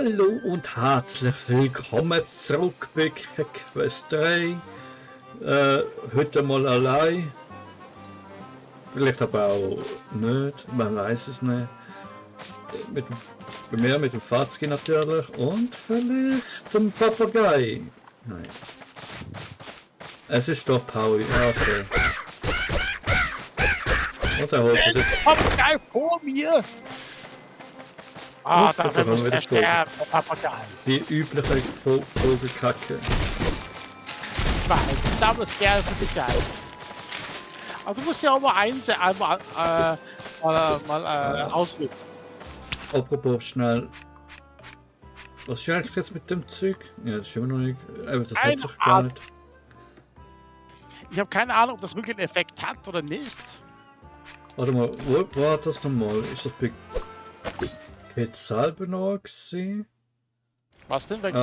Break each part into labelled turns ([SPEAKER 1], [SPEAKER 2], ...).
[SPEAKER 1] Hallo und herzlich willkommen zurück bei Quest 3. Heute mal allein. Vielleicht aber auch nicht, man weiß es nicht. Bei mir mit dem Fazki natürlich und vielleicht dem Papagei. Nein. Es ist doch Pauli, ja, okay. Und er holt sich jetzt.
[SPEAKER 2] Papagei vor mir! Ah,
[SPEAKER 1] Oh,
[SPEAKER 2] da
[SPEAKER 1] da
[SPEAKER 2] muss
[SPEAKER 1] haben wir
[SPEAKER 2] der
[SPEAKER 1] das Vogel.
[SPEAKER 2] sterben, der Papagei.
[SPEAKER 1] Die übliche Vogelkacke.
[SPEAKER 2] Ich weiß, ich sammle es gerne für dich ein. Aber du musst ja auch mal ausüben.
[SPEAKER 1] Apropos schnell. Was ist eigentlich jetzt mit dem Zeug? Ja, das ist immer noch nicht. Das hat sich gar nicht.
[SPEAKER 2] Ich habe keine Ahnung, ob das wirklich einen Effekt hat oder nicht.
[SPEAKER 1] Warte mal, wo war das nochmal? Ist das bei Quetzalbenor gewesen?
[SPEAKER 2] Was denn? Wegen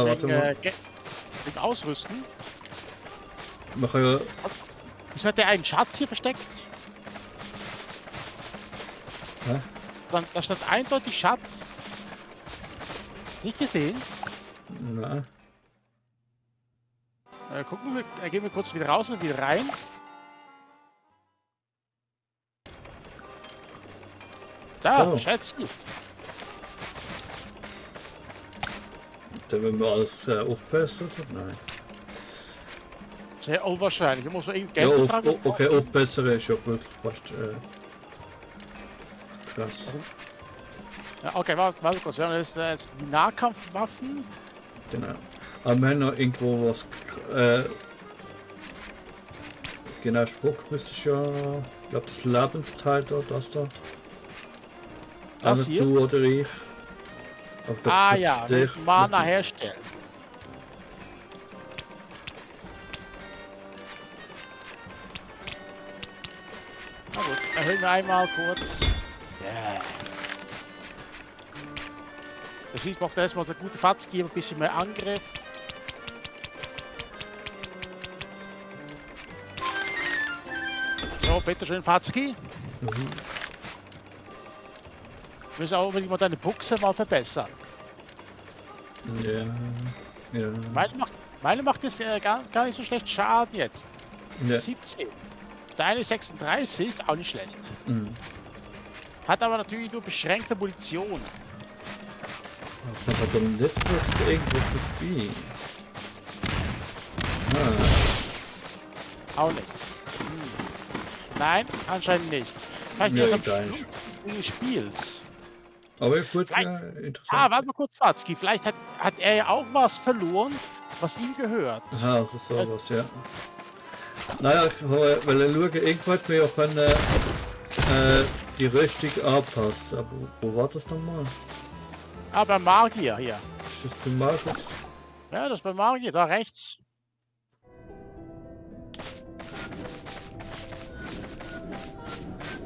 [SPEAKER 2] Ausrüsten?
[SPEAKER 1] Man kann ja.
[SPEAKER 2] Wieso hat der einen Schatz hier versteckt?
[SPEAKER 1] Hä?
[SPEAKER 2] Da stand eindeutig Schatz. Nicht gesehen?
[SPEAKER 1] Nein.
[SPEAKER 2] Gucken wir, gehen wir kurz wieder raus und wieder rein. Da,
[SPEAKER 1] Oh.
[SPEAKER 2] Schätzchen.
[SPEAKER 1] Dann wenn wir alles aufbessern? Nein.
[SPEAKER 2] Sehr unwahrscheinlich. Da muss man irgendwie
[SPEAKER 1] Ja,
[SPEAKER 2] Geld betragen.
[SPEAKER 1] okay, aufbessern ist ja wirklich fast krass.
[SPEAKER 2] Ja, okay, warte kurz. Wir haben jetzt die Nahkampfwaffen.
[SPEAKER 1] Genau. Aber wir haben noch irgendwo was. Genau, Spuck müsste ich ja. Ich glaube, das Lebensteil da, das da.
[SPEAKER 2] Das
[SPEAKER 1] Nicht
[SPEAKER 2] hier?
[SPEAKER 1] du oder ich. Aber da
[SPEAKER 2] Ah
[SPEAKER 1] ist
[SPEAKER 2] ja,
[SPEAKER 1] dich
[SPEAKER 2] mit Mana herstellen. Na gut, erhöhen wir einmal kurz. Yeah. Das hieß, macht erstmal der gute Fatzki ein bisschen mehr Angriff. So, bitteschön, Fatzki. Du willst auch unbedingt mal deine Buchse mal verbessern.
[SPEAKER 1] Ja. Ja.
[SPEAKER 2] Meine macht jetzt gar nicht so schlecht Schaden jetzt.
[SPEAKER 1] Ja.
[SPEAKER 2] 17. Deine 36, auch nicht schlecht.
[SPEAKER 1] Mhm.
[SPEAKER 2] Hat aber natürlich nur beschränkte Munition.
[SPEAKER 1] Aber dann nicht wirklich irgendwo vorbei.
[SPEAKER 2] Auch nicht. Nein, anscheinend nicht. Vielleicht
[SPEAKER 1] Ja,
[SPEAKER 2] erst am
[SPEAKER 1] da
[SPEAKER 2] Schluss des Spiels.
[SPEAKER 1] Aber gut,
[SPEAKER 2] Vielleicht-
[SPEAKER 1] ja, interessant.
[SPEAKER 2] Ah, warte mal kurz, Fatzki. Vielleicht hat er ja auch was verloren, was ihm gehört.
[SPEAKER 1] Aha, das ist sowas, ja. Naja, ich wollte schauen, irgendwo hat mir ja können, die Rüstung anpassen. Aber wo war das nochmal?
[SPEAKER 2] Ah, beim Magier hier.
[SPEAKER 1] Ist das beim Markus?
[SPEAKER 2] Ja, das ist beim Magier, da rechts.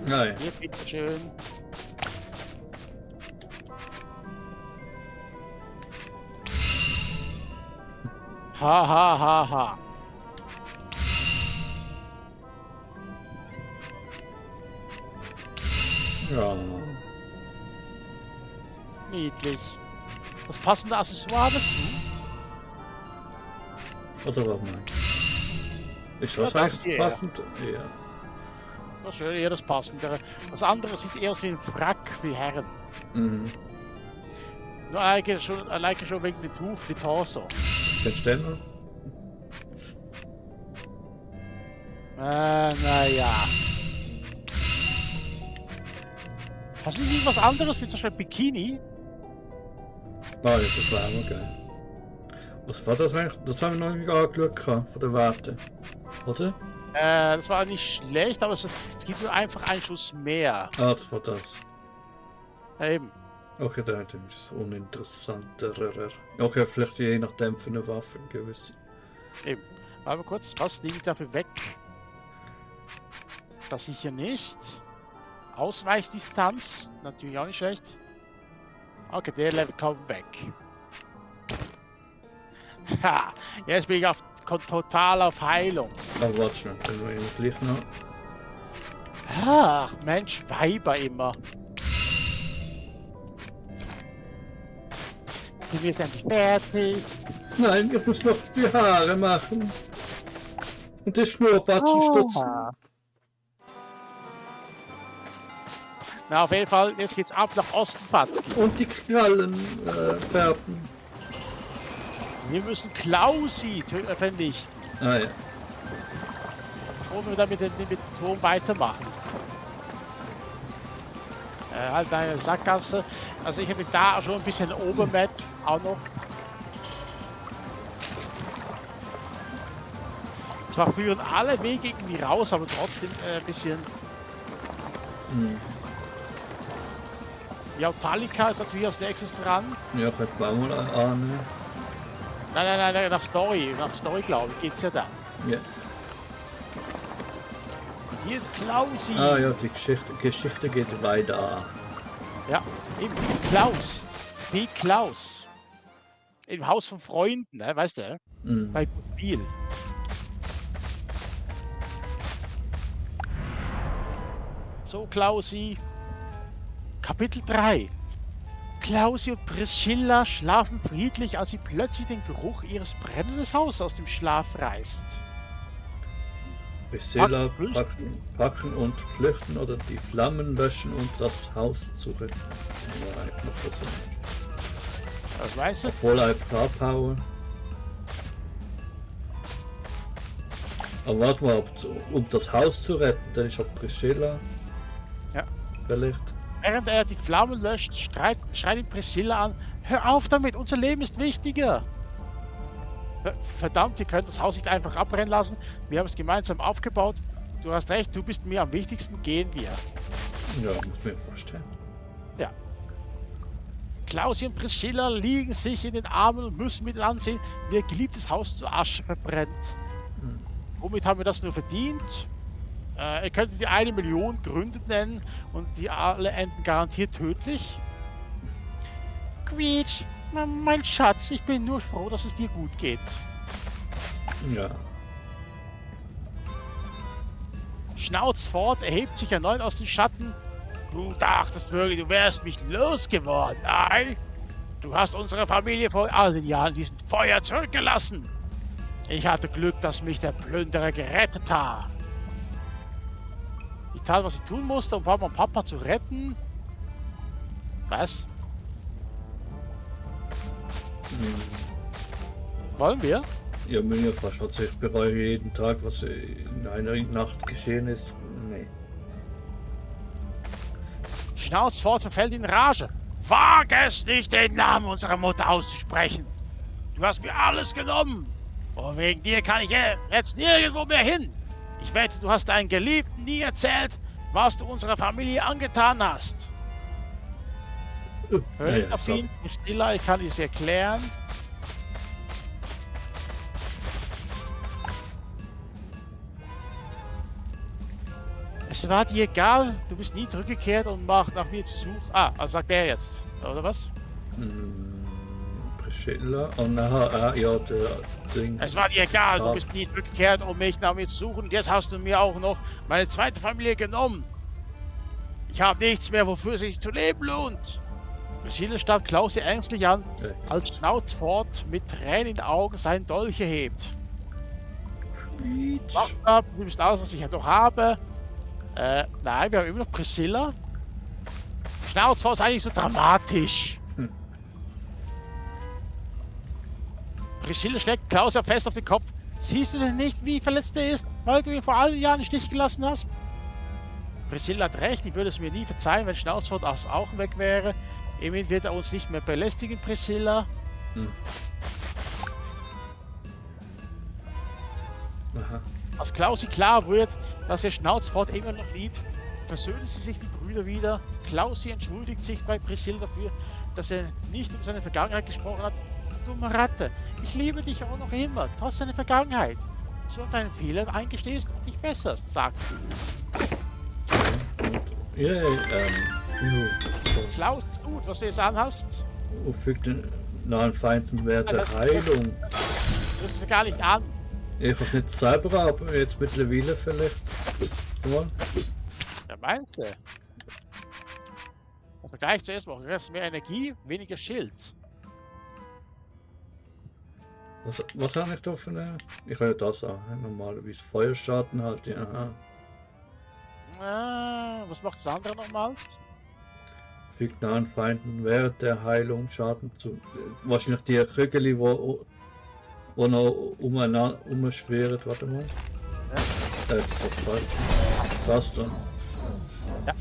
[SPEAKER 1] Nein.
[SPEAKER 2] Hier, bitteschön. Ha, ha, ha, ha.
[SPEAKER 1] Ja.
[SPEAKER 2] Niedlich. Das passende Accessoire dazu.
[SPEAKER 1] Oder was mal? Ist das
[SPEAKER 2] Ja, das
[SPEAKER 1] eigentlich
[SPEAKER 2] hier,
[SPEAKER 1] passend? Ja.
[SPEAKER 2] Das ist eher das passendere. Das andere sieht eher aus wie ein Wrack wie Herren.
[SPEAKER 1] Mhm.
[SPEAKER 2] Nur eigentlich schon wegen dem Tuch, die Torso.
[SPEAKER 1] Kennst du den noch?
[SPEAKER 2] Naja. Hast du nicht was anderes wie zum Beispiel Bikini?
[SPEAKER 1] Ah ja, das war immer geil. Was war das eigentlich? Das haben wir noch nicht angeschaut gehabt, von der Warte. Oder?
[SPEAKER 2] Das war nicht schlecht, aber es gibt nur einfach einen Schuss mehr.
[SPEAKER 1] Ah, das war das.
[SPEAKER 2] Eben.
[SPEAKER 1] Okay, da ist es uninteressanter. Okay, vielleicht je nachdem für eine Waffe gewisse.
[SPEAKER 2] Eben. Warte mal kurz, was nehme ich dafür weg? Das sicher nicht. Ausweichdistanz, natürlich auch nicht schlecht. Okay, der Level kommt weg. Ha, jetzt bin ich total auf Heilung.
[SPEAKER 1] Aber warte schnell, können wir gleich noch.
[SPEAKER 2] Ach, Mensch, Weiber immer. sind wir endlich fertig.
[SPEAKER 1] Nein, ich muss noch die Haare machen. Und die Schnurrbartchen stutzen.
[SPEAKER 2] Na, auf jeden Fall, jetzt geht's ab nach Osten, Patzki.
[SPEAKER 1] Und die Krallen färben.
[SPEAKER 2] Wir müssen Klausi vernichten.
[SPEAKER 1] Ah ja.
[SPEAKER 2] Bevor wir dann mit dem Turm weitermachen. Halt eine Sackgasse. Also ich hätte da schon ein bisschen Obermett auch noch. Zwar führen alle Wege irgendwie raus, aber trotzdem ein bisschen. Ja, Talika ist natürlich als nächstes dran.
[SPEAKER 1] Ja, vielleicht bauen wir an.
[SPEAKER 2] Nein, nach Story. Nach Story, glaube ich, geht's ja dann.
[SPEAKER 1] Ja.
[SPEAKER 2] Und hier ist Klausi.
[SPEAKER 1] Ah ja, die Geschichte geht weiter.
[SPEAKER 2] Ja, eben. Klaus. Wie Klaus. Im Haus von Freunden, ne? Weißt du? Bei Mobil. So, Klausi. Kapitel 3. Klausi und Priscilla schlafen friedlich, als sie plötzlich den Geruch ihres brennenden Hauses aus dem Schlaf reißt.
[SPEAKER 1] Priscilla packen und flüchten oder die Flammen löschen und das Haus zu retten. Ja, ich mach das nicht.
[SPEAKER 2] Das weißt du?
[SPEAKER 1] Voll AFK-Power. Aber warte mal, um das Haus zu retten, dann ist auch Priscilla.
[SPEAKER 2] Ja.
[SPEAKER 1] Vielleicht.
[SPEAKER 2] Während er die Flammen löscht, schreit ihn Priscilla an: Hör auf damit, unser Leben ist wichtiger! Verdammt, ihr könnt das Haus nicht einfach abbrennen lassen. Wir haben es gemeinsam aufgebaut. Du hast recht, du bist mir am wichtigsten, gehen wir.
[SPEAKER 1] Ja, muss mir vorstellen.
[SPEAKER 2] Ja. Klausi und Priscilla liegen sich in den Armen und müssen mit ansehen, wie ihr geliebtes Haus zu Asche verbrennt. Womit haben wir das nur verdient? Ihr könnt die 1 Million Gründe nennen und die alle enden garantiert tödlich. Quietsch, mein Schatz, ich bin nur froh, dass es dir gut geht.
[SPEAKER 1] Ja.
[SPEAKER 2] Schnauzfort erhebt sich erneut aus den Schatten. Du dachtest wirklich, du wärst mich losgeworden. Nein, du hast unsere Familie vor all den Jahren diesen Feuer zurückgelassen. Ich hatte Glück, dass mich der Plünderer gerettet hat. Ich tat, was ich tun musste, um Mama und Papa zu retten. Was? Wollen wir?
[SPEAKER 1] Ja, mir fast. Also ich bereue jeden Tag, was in einer Nacht geschehen ist. Nee.
[SPEAKER 2] Schnauzfort verfällt in Rage. Wag es nicht, den Namen unserer Mutter auszusprechen. Du hast mir alles genommen. Und wegen dir kann ich jetzt nirgendwo mehr hin. Ich wette, du hast deinen Geliebten nie erzählt, was du unserer Familie angetan hast. Hört auf ihn, stiller, ich kann es erklären. Es war dir egal, du bist nie zurückgekehrt und nach mir zu suchen. Ah, also sagt er jetzt, oder was?
[SPEAKER 1] Priscilla? Oh nein, ja, der Ding.
[SPEAKER 2] Es war dir egal, du bist nie zurückgekehrt, um mich nach mir zu suchen. Und jetzt hast du mir auch noch meine zweite Familie genommen. Ich habe nichts mehr, wofür es sich zu leben lohnt. Priscilla starrt Klausi ängstlich an, als Schnauzfort mit Tränen in den Augen seinen Dolch erhebt. Wacht ab, du bist alles, was ich noch habe. Nein, wir haben immer noch Priscilla. Schnauzfort ist eigentlich so dramatisch. Priscilla schlägt Klausi fest auf den Kopf. Siehst du denn nicht, wie verletzt er ist, weil du ihn vor all den Jahren im Stich gelassen hast? Priscilla hat recht, ich würde es mir nie verzeihen, wenn Schnauzfort auch weg wäre. Immerhin wird er uns nicht mehr belästigen, Priscilla.
[SPEAKER 1] Aha.
[SPEAKER 2] Als Klausi klar wird, dass er Schnauzfort immer noch liebt, versöhnen sie sich die Brüder wieder. Klausi entschuldigt sich bei Priscilla dafür, dass er nicht über seine Vergangenheit gesprochen hat. Dumme Ratte, ich liebe dich auch noch immer, trotz deiner Vergangenheit. So deinen Fehlern eingestehst und dich besserst, sagt sie.
[SPEAKER 1] Ja,
[SPEAKER 2] Klaus, ist gut, was du jetzt anhast.
[SPEAKER 1] fügt den nahen Feinden Wert der Heilung.
[SPEAKER 2] Das ist gar nicht an.
[SPEAKER 1] Ich habe es nicht selber, aber jetzt mittlerweile vielleicht. Mal.
[SPEAKER 2] Ja, meinst du? Also gleich zuerst machen. Mehr Energie, weniger Schild.
[SPEAKER 1] Was habe ich da für eine? Ich kann ja das auch. Normalerweise Feuerschaden halt. Ja.
[SPEAKER 2] Was macht das andere nochmals?
[SPEAKER 1] Fügt nahen Feinden während der Heilung Schaden zu. Wahrscheinlich die Kügel, wo noch umeinander umschwirren. Warte mal.
[SPEAKER 2] Ja.
[SPEAKER 1] Das ist falsch. Das dann.
[SPEAKER 2] Ja.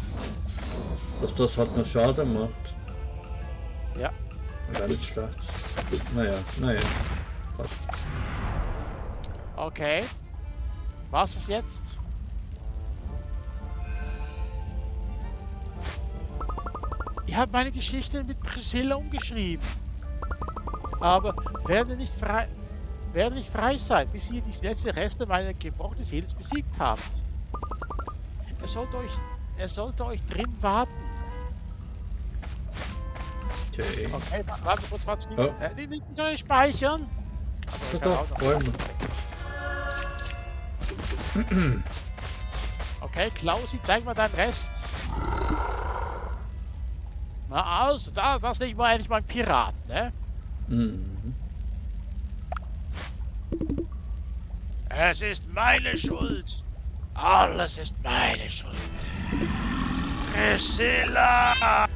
[SPEAKER 1] Dass das halt noch Schaden macht.
[SPEAKER 2] Ja.
[SPEAKER 1] Gar nicht schlecht. Naja.
[SPEAKER 2] Okay. Was ist jetzt? Ich habe meine Geschichte mit Priscilla umgeschrieben. Aber werde nicht frei sein, bis ihr die letzten Reste meiner gebrochenen Seele besiegt habt. Er sollte euch drin warten.
[SPEAKER 1] Okay.
[SPEAKER 2] Okay, warte kurz, warte.
[SPEAKER 1] Oh.
[SPEAKER 2] Nicht speichern.
[SPEAKER 1] Doch, Bäume.
[SPEAKER 2] Okay, Klausi, zeig mal deinen Rest. Na also, das nicht mal endlich mal ein Pirat, ne?
[SPEAKER 1] Mhm.
[SPEAKER 2] Es ist meine Schuld. Alles ist meine Schuld. Priscilla!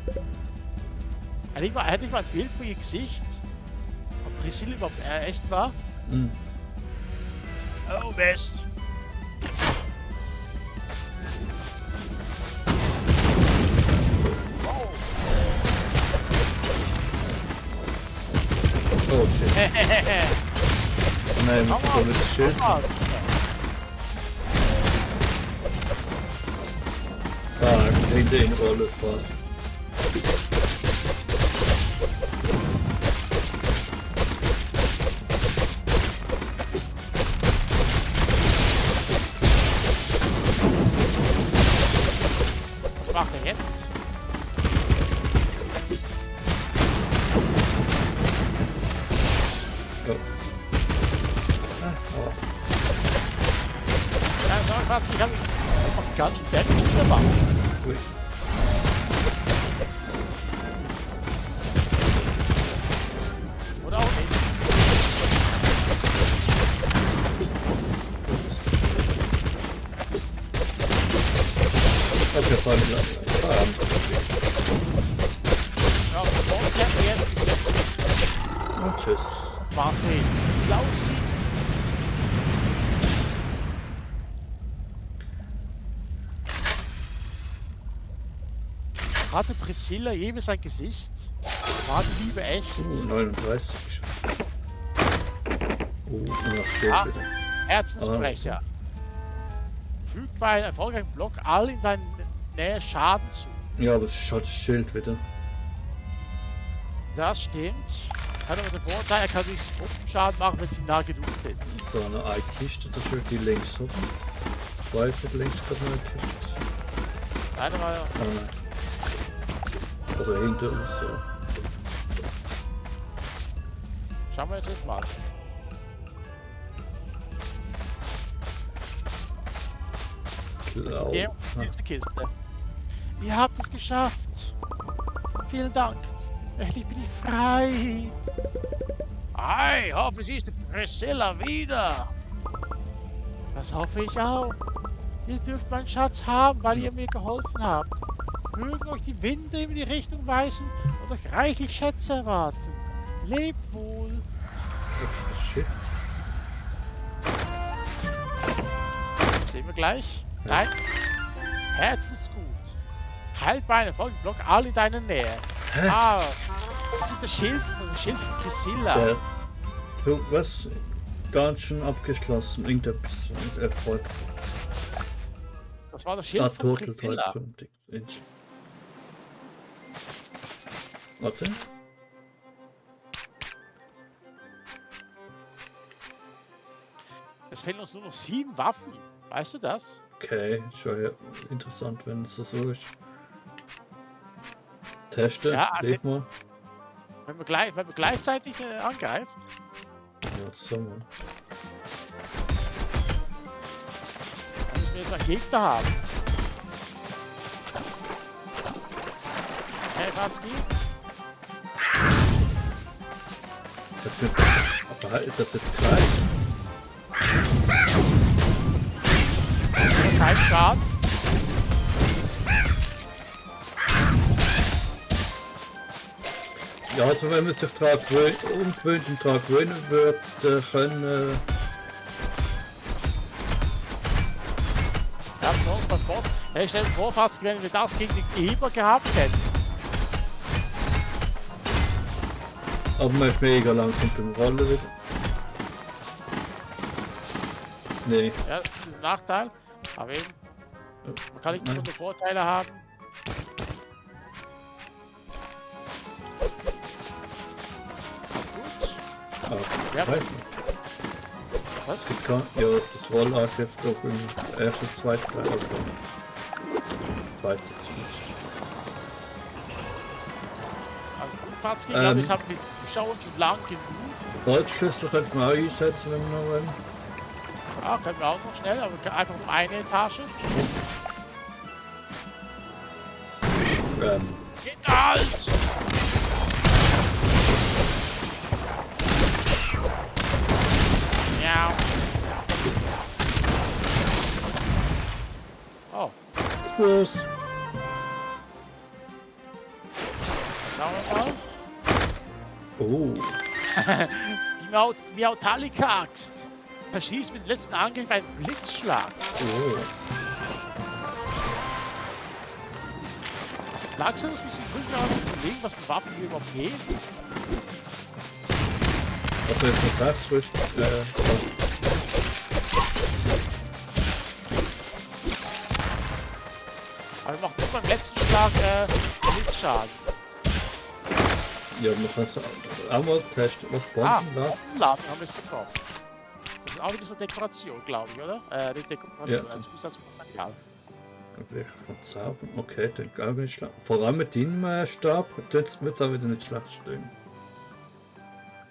[SPEAKER 2] Hätte ich mal ein Bild für ihr Gesicht? Ob Priscilla überhaupt echt war?
[SPEAKER 1] Mhm.
[SPEAKER 2] Oh Mist.
[SPEAKER 1] Oh shit. Nein,
[SPEAKER 2] Komm
[SPEAKER 1] so
[SPEAKER 2] auf,
[SPEAKER 1] mit dem Schild.
[SPEAKER 2] komm auf.
[SPEAKER 1] Hinter ihn rollen fast.
[SPEAKER 2] Was macht er jetzt?
[SPEAKER 1] Oh. Oh.
[SPEAKER 2] Ja, sag mal, ich hab ganz schön Damage gemacht.
[SPEAKER 1] Ui.
[SPEAKER 2] Oder auch nicht.
[SPEAKER 1] Okay, voll klar.
[SPEAKER 2] Ja, und kämpfen jetzt.
[SPEAKER 1] Und tschüss.
[SPEAKER 2] War's reden. Klausi. Hatte Priscilla jemals ein Gesicht? War die Liebe echt?
[SPEAKER 1] 39 schon. Und das Schild
[SPEAKER 2] Ah.
[SPEAKER 1] wieder.
[SPEAKER 2] Herzensbrecher. Fügt bei einem erfolgreichen Block all in deiner Nähe Schaden zu.
[SPEAKER 1] Ja, aber es ist halt das Schild wieder.
[SPEAKER 2] Das stimmt. Hat aber den Vorteil, er kann sich Truppenschaden machen, wenn sie nah genug sind.
[SPEAKER 1] So, eine Kiste, das ist die links oben. Weiter links kommt noch eine Kiste.
[SPEAKER 2] Leider war ja.
[SPEAKER 1] Oder hinter uns so.
[SPEAKER 2] Schauen wir jetzt das mal.
[SPEAKER 1] Klau.
[SPEAKER 2] Der nächste Kiste. Ihr habt es geschafft. Vielen Dank. Endlich bin ich frei. Hi, hoffe, siehst du Priscilla wieder. Das hoffe ich auch. Ihr dürft meinen Schatz haben, weil ihr mir geholfen habt. Mögen euch die Winde in die Richtung weisen und euch reichlich Schätze erwarten. Lebt wohl.
[SPEAKER 1] Ups, das Schiff.
[SPEAKER 2] Sehen wir gleich. Nein. Herzensgut. Halt bei einem folgenden Block all in deiner Nähe.
[SPEAKER 1] Hä?
[SPEAKER 2] Ah, das ist das Schild von Priscilla.
[SPEAKER 1] Der was? Ganz schön abgeschlossen. Irgendetwas erfolgt.
[SPEAKER 2] Das war das Schild
[SPEAKER 1] Ah,
[SPEAKER 2] von
[SPEAKER 1] Total
[SPEAKER 2] Priscilla.
[SPEAKER 1] Tycoon Insel. Warte.
[SPEAKER 2] Es fehlen uns nur noch 7 Waffen. Weißt du das?
[SPEAKER 1] Okay, schon ja interessant, wenn es so ist. Teste,
[SPEAKER 2] Ja,
[SPEAKER 1] leg mal.
[SPEAKER 2] Wenn wir gleichzeitig angreift.
[SPEAKER 1] Ja, so mal.
[SPEAKER 2] Dann müssen wir jetzt einen Gegner haben. Okay, Watzki.
[SPEAKER 1] Das wird Das jetzt gleich.
[SPEAKER 2] Kein Schaden.
[SPEAKER 1] Ja, also wenn man sich daran umgewöhnt und daran gewöhnen würde, können...
[SPEAKER 2] Ja, Boss bei Boss. Hey, stell dir vor, fast, wenn wir das gegen die Eber gehabt hätten.
[SPEAKER 1] Aber man ist mega langsam beim Rollen wieder. Nee.
[SPEAKER 2] Ja, das ist ein Nachteil. Aber eben, man kann nicht nur Vorteile haben. Gut.
[SPEAKER 1] Ah,
[SPEAKER 2] Ja.
[SPEAKER 1] ja.
[SPEAKER 2] Was?
[SPEAKER 1] Jetzt kann ja das Rollangriff doch im ersten, zweiten Teil. Also zweiten zumindest.
[SPEAKER 2] Also gut, Fatzki, ich glaube, jetzt haben wir die Zuschauer schon lang genug.
[SPEAKER 1] Holzschlüssel könnte man auch einsetzen, wenn wir noch wollen.
[SPEAKER 2] Ja, können wir auch noch schnell, aber einfach nur eine Etage. Geht alt! Ja. Oh,
[SPEAKER 1] Was?
[SPEAKER 2] schauen wir mal.
[SPEAKER 1] Oh.
[SPEAKER 2] Die Miautalika-Axt verschießt mit dem letzten Angriff einen Blitzschlag.
[SPEAKER 1] Oh.
[SPEAKER 2] Langsam muss ich überlegen, was für Waffen wir überhaupt nehmen.
[SPEAKER 1] Also jetzt noch das Rüst.
[SPEAKER 2] Aber macht nur beim letzten Schlag Blitzschaden.
[SPEAKER 1] Ja, man kann es auch mal testen. Was Bomben da?
[SPEAKER 2] Bombenladen haben wir es bekommen. Das ist auch wieder so Dekoration, glaube ich, oder? Die Dekoration als Zusatzmaterial.
[SPEAKER 1] Wirklich von Zaubern. Okay, dann gar nicht schlecht. Vor allem mit deinem Stab wird es auch wieder nicht schlecht stehen.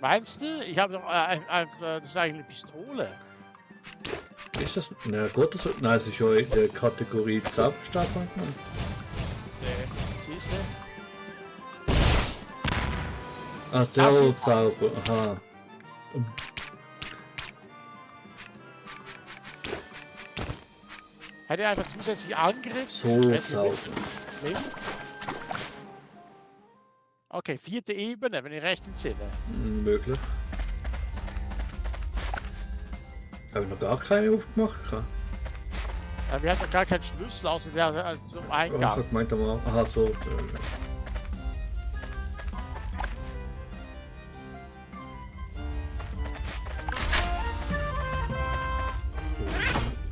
[SPEAKER 2] Meinst du? Ich habe doch das ist eigentlich eine Pistole.
[SPEAKER 1] Ist das? Na gut, das, nein, es ist schon in der Kategorie Zauberstab.
[SPEAKER 2] Nee, siehst du?
[SPEAKER 1] Ah,
[SPEAKER 2] Das
[SPEAKER 1] der
[SPEAKER 2] ist
[SPEAKER 1] Zauber. Aha.
[SPEAKER 2] Hätte einfach zusätzlich Angriff.
[SPEAKER 1] So Zauber.
[SPEAKER 2] Okay, 4. Ebene, wenn ich recht entsinne.
[SPEAKER 1] Möglich. Habe ich noch gar keine aufgemacht?
[SPEAKER 2] Wir hatten noch gar keinen Schlüssel außer der zum
[SPEAKER 1] Ich
[SPEAKER 2] Eingang.
[SPEAKER 1] habe gemeint, aber aha, so.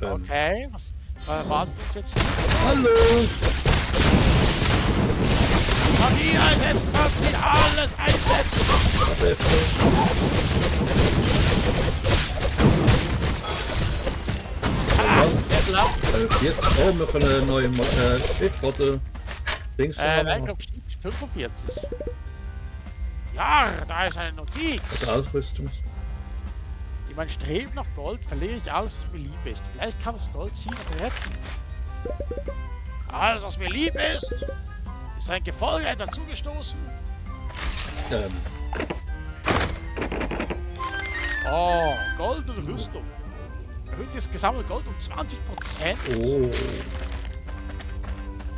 [SPEAKER 2] Okay, was erwarten wir uns jetzt hier?
[SPEAKER 1] Hallo!
[SPEAKER 2] Magie einsetzen, Fatzki, alles einsetzen! Der klappt.
[SPEAKER 1] Jetzt brauchen wir von einer neuen Stichworte. Dings
[SPEAKER 2] Nein, ich glaube 45. Ja, da ist eine Notiz.
[SPEAKER 1] Ausrüstung.
[SPEAKER 2] In meinem Streben nach Gold verliere ich alles, was mir lieb ist. Vielleicht kann das Gold sie noch retten. Alles, was mir lieb ist ein Gefolge dazugestoßen. Oh, Gold und Rüstung. Erhöht das gesamte Gold um 20%.
[SPEAKER 1] Oh.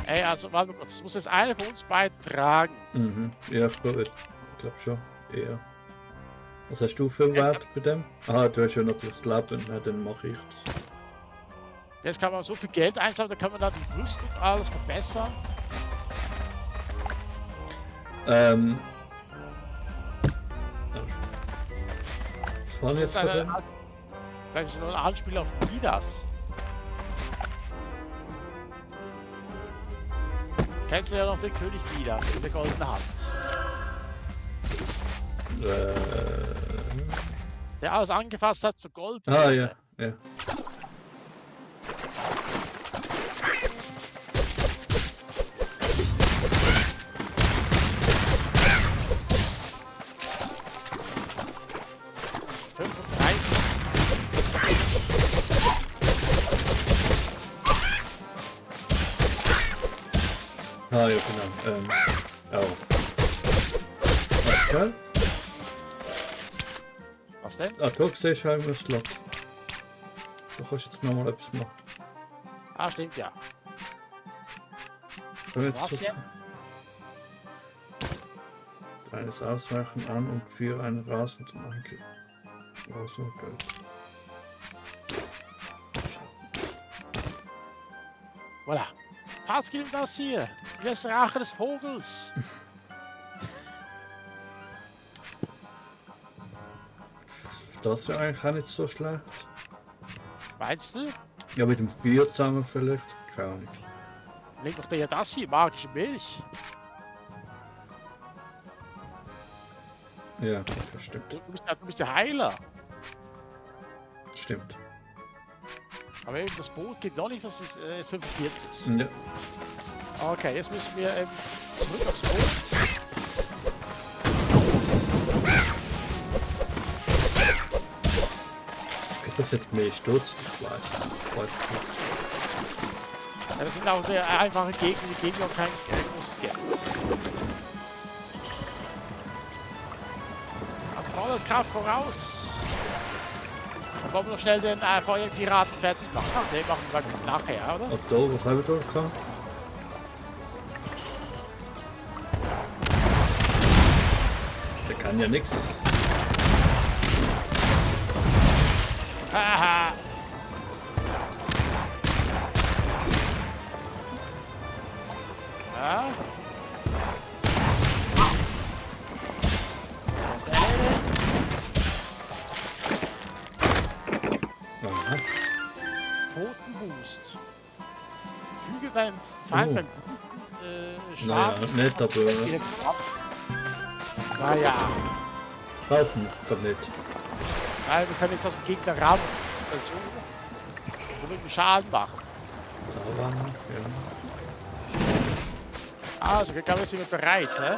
[SPEAKER 2] Ey, also, warte mal kurz, das muss jetzt einer von uns beiden tragen.
[SPEAKER 1] Mhm. Ja, ich glaube schon. Eher. Was hast du für einen Wert bei dem? Ah, du hast ja noch das Leben, na, dann mache ich das.
[SPEAKER 2] Jetzt kann man so viel Geld einsammeln, da kann man da die Rüstung alles verbessern.
[SPEAKER 1] Was waren jetzt
[SPEAKER 2] eine,
[SPEAKER 1] drin?
[SPEAKER 2] vielleicht ist es nur ein Anspiel auf Midas. Kennst du ja noch den König Midas mit der goldenen Hand. Der alles angefasst hat zu Gold.
[SPEAKER 1] Ah, ja, ja. Ah, ja, genau. Oh. Was geil?
[SPEAKER 2] Was Was denn?
[SPEAKER 1] Ah, du siehst auch immer Slot. Du kannst jetzt nochmal etwas machen.
[SPEAKER 2] Ah, stimmt, ja.
[SPEAKER 1] Komm jetzt
[SPEAKER 2] Was
[SPEAKER 1] zurück.
[SPEAKER 2] jetzt?
[SPEAKER 1] Eines Ausweichen an und für einen rasenden Angriff. Oh, so geil.
[SPEAKER 2] Voilà. Parts gibt das hier. Die letzte Rache des Vogels.
[SPEAKER 1] Das ist ja eigentlich auch nicht so schlecht.
[SPEAKER 2] Meinst du?
[SPEAKER 1] Ja, mit dem Bier zusammen vielleicht. Keine Ahnung.
[SPEAKER 2] Leg doch dir das hier, magische Milch.
[SPEAKER 1] Ja, das stimmt.
[SPEAKER 2] Du bist der Heiler.
[SPEAKER 1] Stimmt.
[SPEAKER 2] Aber eben das Boot geht noch nicht, das ist 45.
[SPEAKER 1] Ja.
[SPEAKER 2] Okay, jetzt müssen wir zurück aufs Boot.
[SPEAKER 1] Gibt das jetzt mehr Sturz? Ich weiß nicht.
[SPEAKER 2] Ja, das sind auch sehr einfache Gegner, die geben ja kein großes Geld. Also voller Kraft voraus. Dann wollen wir noch schnell den Feuerpiraten fertig machen. Den machen wir nachher, oder?
[SPEAKER 1] Ab da, was haben wir da gehabt? Der kann ja nichts.
[SPEAKER 2] Haha. Ja. Das ist erledigt.
[SPEAKER 1] Aha.
[SPEAKER 2] Totenboost. Füge deinem Feind
[SPEAKER 1] Oh.
[SPEAKER 2] beim guten
[SPEAKER 1] Naja,
[SPEAKER 2] Schaden.
[SPEAKER 1] nicht, aber
[SPEAKER 2] Naja,
[SPEAKER 1] brauchen wir nicht.
[SPEAKER 2] nein, wir können jetzt aus dem Gegner rammen. Also, wir müssen Schaden machen.
[SPEAKER 1] Da waren wir, ja.
[SPEAKER 2] Also, ich glaube, wir sind bereit, hä?